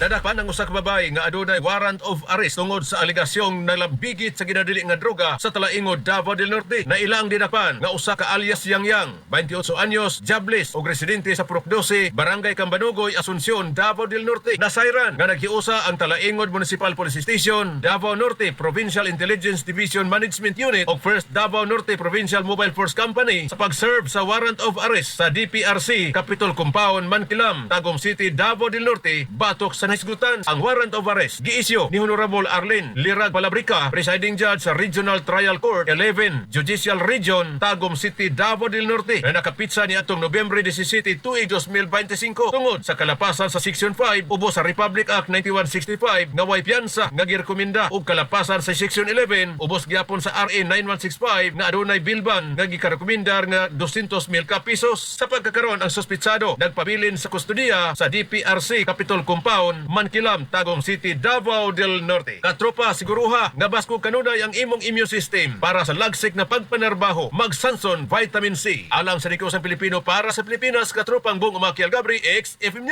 Nadakpan ang usa ka babae nga adunay warrant of arrest tungod sa alegasyong nalambigit sa ginadili nga droga sa Talaingod, Davao del Norte. Naila ang dinakpan nga usa ka alias Yang Yang, 28 anyos, jobless ug residente sa Purok 12, Barangay Cambanugoy, Asuncion, Davao del Norte. Nasayran nga naghiusa ang Talaingod Municipal Police Station, Davao Norte Provincial Intelligence Division Management Unit ug First Davao Norte Provincial Mobile Force Company sa pag-serve sa warrant of arrest sa DPRC Capitol Compound, Mankilam, Tagum City, Davao del Norte, batok sa nahisgutan. Ang warrant of arrest giisyu ni Honorable Arlene Lirag Palabrica, presiding judge sa Regional Trial Court 11, Judicial Region, Tagum City, Davao del Norte, na nakapitsa ni atong Nobyembre 17, tuig 2025, tungod sa kalapasan sa Section 5 ubos sa Republic Act 9165 nga way piyansa nga girekomenda ug kalapasan sa Section 11 ubos gyapon sa RA 9165 nga adunay bail bond nga gikarekomendar nga 200 mil ka pesos. Sa pagkakaron, ang suspitsado nagpabilin sa kustodiya sa DPRC Capitol Compound, Mankilam, Tagum City, Davao del Norte. Katropa, siguruha nga baskog kanunay ang imong immune system para sa lagsik na pagpanarbaho. Mag-Sanson Vitamin C. Alang sa Nikosang Pilipino para sa Pilipinas, katropang Bong Umakial Gabri, XFM News.